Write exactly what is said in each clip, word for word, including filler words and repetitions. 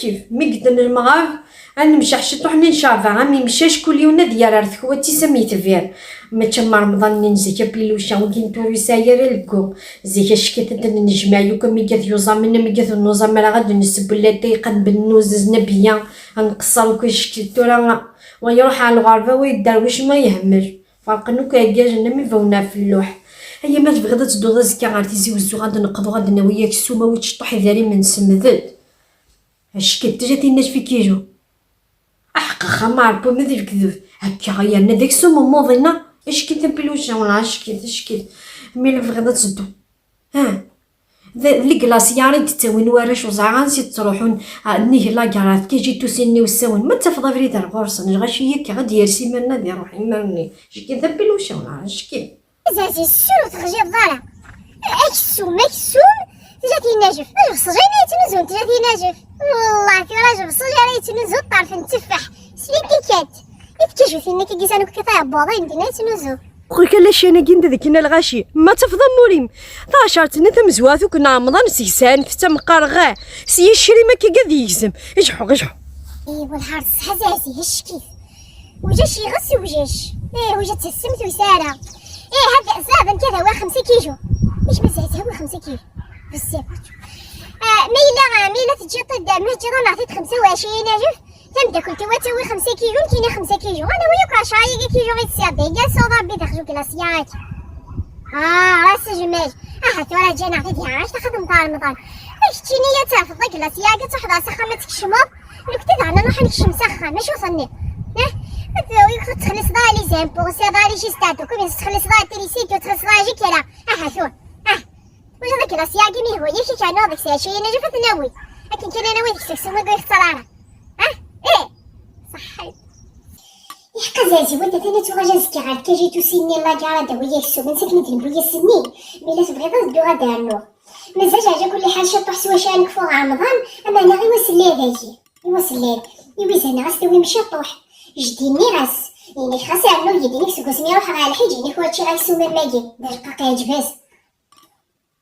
Kif mi yedden lmeɣreb, ad nemceḥ ciṭuḥ-nni n ccerba, am imcac, kul yiwen ad yerr ar tekwat-is am yetbir. Mačči am Remḍan-nni n zik, a Piluca, wigi n tura ur yesɛi ara leggu. Zik acki-t ad d-nejmeɛ yakk am igat yuẓamen, am igat n uẓamer, ad d-nesseww latay, qanbel n uzuz, nabeyya, ad nqeṣṣer akk acki. Tura wa iruḥ ɣer lɣerba, wa yedderwic, ma yehmel. Ferqen akk iɛeggajen am ibawen ɣef lluḥ. Aya ma tebɣiḍ ad tedduḍ azekka ɣer Tizi Wezzu, ad d-neqḍu, ad d-nawi aksum, awi-d ciṭuḥ idrimen, semmed-d. Acki-t, déjà tinna fi kilo. Aḥeqq axxam Ṛebbi ma di lekdeb. Akka yerna d aksum umuḍin-a. Acki-t a Piluca, wala acki-t, acki-t. Mi la tebɣiḍ ad teddu. Ha. D, d leglaṣyar i d-ttawin warrac, ur ẓriɣ ansi ttruḥun, ah, nnig lagarat, K G two sin-nni usawen. Ma tafeḍ abrid ar ɣur-sen, lɣaci yakka, ad d-yers iman-nni, ad iruḥ iman-nni. Acki-t a Piluca, wala acki-t. Aziz, ur teɣjiḍ ara. Aksum, aksum, tejja tinajef. Ajef ṣṣjayna yettnuzun tejja tinajef. Wallah, tura ajef ṣṣjayna yettnuzu ṭṭerf n tteffaḥ. Slikikat. I tkajutin-nni akka gisan akk kif aɛebbuḍ, ayen dinna yettnuzu. Qul kan la chaîne-agi n deg-k lɣaci, ma tafeḍ amur-im. Taɛcart-nni tamezwarut akk n Ɛemḍan seg-sen, tettameqqar ɣa. S yicrim akka ad yegzem. Ijeḥḥu, ijeḥḥu. Iwelḥar ṣṣeḥ aziz, ackit. Ulac iɣes i ulac. Ih, ulac tassemt ur yesɛi ara. Ih, hada, zɛed nekk ad awiɣ xemsa kiju. Ic ma zɛed awi xemsa kiju. Bezzaf. Ah, ma yella, ah, ma yella teǧǧiḍ-d, ma teǧǧiḍ ad nɛeṭṭi-d xemsa u ɛecrin alef, tameddakelt-iw ad tawi xemsa kiju, nekkini xemsa kiju. Ad nawi akk ɛecra yagi kiju i tesɛiḍ. Iga suḍ Rebbi d axju glacier-agi. Ah, ras jmaj. Aha, tura ǧǧan-aɣ-t-id yeɛɛac, taxatemt ɣer Remḍan. Keččini ad tafeḍ glacier-agi, ad truḥeḍ ɣer s axxam ad tkecmeḍ. Nekk d daɣen ad nruḥ ad nekcem s axxam, acu tenniḍ? Eh? Ur tettxelliṣeḍ ara les impôts, ur tesɛiḍ ara les gestes, donc ur tettxelliṣeḍ ara trisiti, ur tettxelliṣeḍ ara jikera. Aha tura, ah. Wajeḍ glacier-agi mi yehwa-yak, ad k-rnuɣ deg-s ɛecrin alef ad t-nawi. Akken kan ad nawi deg-s aksum, ur yexṣer ara. Ah? Eh! Ṣaḥḥit. Iḥeqqa zerziwat atan ad tuɣal azekka ɣer K G two sin-nni n lagara ad d-tawi aksum, ansa akken i d-newwi ass-nni. Mi la tebɣiḍ ad dduɣ ad d-rnuɣ. Mazal ɛla kulli ḥal ciṭuḥ s wacu ara nekfu ɣer Remḍan, ameɛna i wass n lɛid-agi. I wass n lɛid, i wizan ɣas tawim ciṭuḥ. Jeddi nniɣ-as, ini-k ɣas rnu yid-i seg wasmi ruḥeɣ ɣer lḥiǧ, ini-k ur ččiɣ aksum am wagi, d arqaq iɛǧeb-as.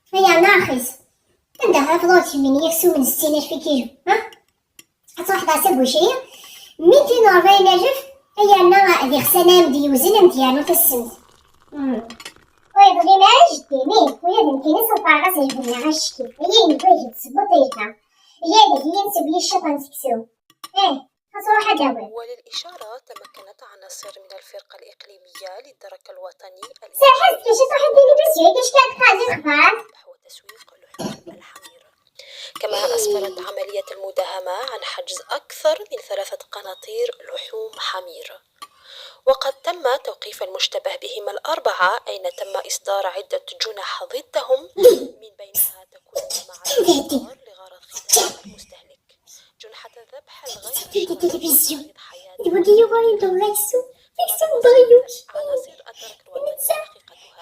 Ay yerna rxis. Anda ara tḍuṛ tgemmi n yaksum n settin alef kilu, ha? Ad truḥeḍ ɣer Sabuci, mitin u rebɛin alef, ay yerna d ixsan am d-yewzen am d-yernu tassemt. Hmm. Ur yeḍlim ara jeddi-m, ula d nekkini ṣebbreɣ-as lbenna acki. Ay ayen n waged s buṭilta. Ay ad iyi-nsew yicaṭ n seksu. Ih, ad truḥ ad d-awiḍ. وللإشارة، تمكنت عناصر من الفرقة الإقليمية للدرك الوطني Serḥ-as-d kan ciṭuḥ i tilivizyu-agi, acu kan tqaɛed lexbar. وتسويق لحوم الحمير. كما أسفرت عملية المداهمة عن حجز أكثر من ثلاثة قناطير لحوم حمير. وقد تم توقيف المشتبه بهم الأربعة، أين تم إصدار عدة جنح ضدهم، من بينها تكون مع الإصدار لغرض خداع المستهلك. جنحة الذبح الغير شرعي لتقليد حياة الحيوان. عناصر الدرك الوطني حقيقتها.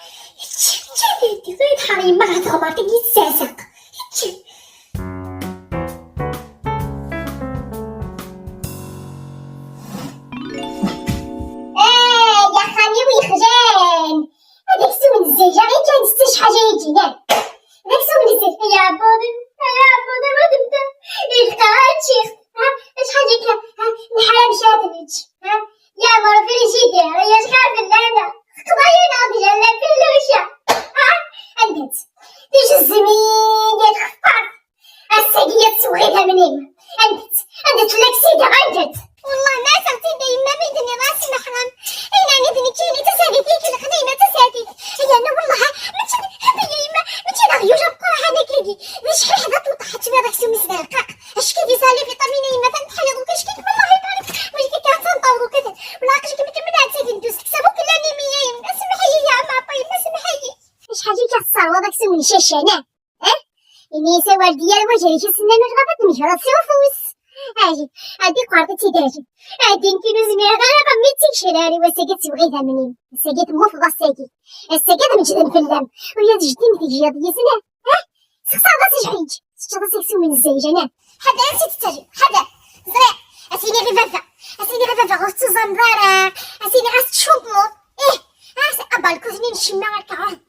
آه، يا خاني ويخجان. هذاك سمن الزيجة غير كان ستة شحال جاي يجينا. هذاك سمن الزيجة. يا بودي، يا بودي، ما تبدا. يلقى هاد الشيخ. ها، اش حاجة كان؟ ها، الحرام شافنج. ها، يا مرة فريجيدير، يا شحال من هنا. قضايا ناضي جلاب في اللوشة. ها، عندك. تيجي الزمين يا الخفاف. Ass-agi ad tsew idammen-im. Anda-tt? Anda-tt laksida? Anda-tt? والله ما سرتي دايما بيدني راسي محرم. اين انا بنتي اللي تسالي فيك الخديمه تسالي فيك؟ هي انا والله ما تشد. هذا يا يما ما تشد غيوجه بقرا هذاك يدي. مش حي حدا توضحت ما راك سمي سباقه. اش كيدي سالي فيتامين يما تنتحيض وكاش كيف والله يبارك. واش كي كان تنطور وكذا. ولا عقلك مكمل عاد سيدي ندوز حسابك لا نيميا يما سمحي يا عم عطيه ما سمحي. اش حاجه كتصور داك سمي شاشانه. اه؟ إني سوار ديال وجهي شي سنة من غابة مجرى سوفوس. اجي، هادي قارتي تيداجي. هادي نكينو زمير غير غمي تيشراري وساقي تبغي ثمنين. وساقي تموت غساقي. الساقي تمجد في اللام. ويا تجدين في جياض يسنا. ها؟ سخسر غاسي جحيج. سخسر غاسي سومي الزيج انا. حدا انسي تتاجي. حدا. زريع. اسيني غير بابا. اسيني غير بابا غوستو زنبارة. اسيني غاس تشوبو. ايه. ها سي ابا الكوزنين الشماغ الكعوان.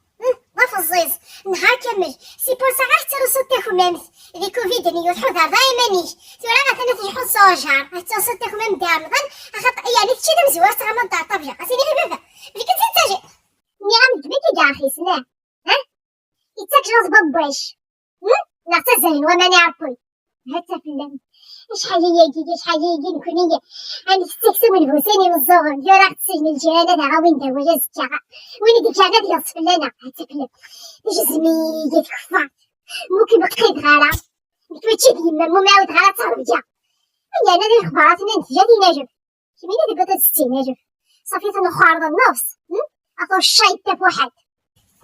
Ṭṭaf ẓẓiẓ, nehar kamel. Si pursa ɣer tettrusuḍ takmamt. Di covid-nni ur tḥudreḍ ara iman-ik. Tura atan ad tleḥḥuḍ s uɛjar, ad tettrusuḍ takmamt di Remḍan, axaṭer yeɛni kečči d amezwar tettɣamaḍ ar ṭṭabla. Ad s-iniɣ i baba, belli ad tt-id-tajiḍ. Nniɣ-am d gma i yeɛxisen, ha? Ha? Yettak laẓ babbac. Hmm? Neɣ ttazzalen waman i Ṛebbi. Ha-tt-a fell-am. Acḥal-agi, acḥal-agi nekni ad nfettek s umenbusin imeẓẓuɣen, tura ɣ-tt-sejn lǧiran ad aɣ-awin d awal azekka. Win i d-iǧǧan ad yeḍs fell-aneɣ, ha-tt-a fell-am. Tejzem-iyi tkeffart. Muk ur qqideɣ ara. Nekk mačči d yemma-m, ur m-ɛawdeɣ ara d ttṛebga. Aya, nadi lexbarat-nni n tjatin ajeb. Kemmini deg waṭa d sittin ajeb. Ṣafi tenxuṛ d nnefs. Hmm? Aṭu ccayt tafuḥant.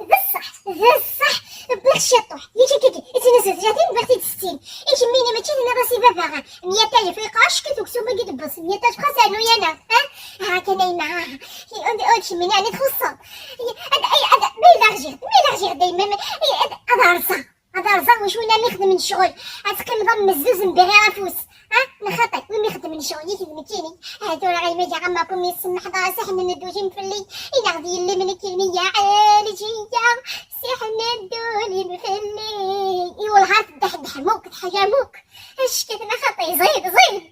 D ṣṣeḥ, d ṣṣeḥ. Wwiɣ ciṭuḥ. Yik, yik, yik. Ittini s tjatin, wwiɣ-t-id sittin. I kemmini mačči tenniḍ-as i baba, ha? Meyya alef iqac, kif uksum-agi d-tewweḍ. Meyya alef xas rnu yana, ha? Ha, kan a yemma, ha, ha. Ur kemmini ɛni txuṣṣeḍ. Ad, ad, ad, ma yella rjiɣ, ma yella rjiɣ dayma, ma, ad, ad rẓeɣ. Ad rẓeɣ wacu win am ixedmen ccɣel. Ad teqqimeḍ am mezzuz n biɣi afus. Ha? Neɣ xaṭi, win ixedmen ccɣel, yik d nekkini. Ha, tura ɣayma ǧaɣ am apum yessemmeḥ ḍa, siḥen n ddujin fell-i. Inaɣ d yelli m nekkini ya ɛelǧiya. Siḥen n ddujin fell-i. I wellah teddeḥdeḥ muk, teḥya muk. Acket neɣ xaṭi, ẓid, ẓid.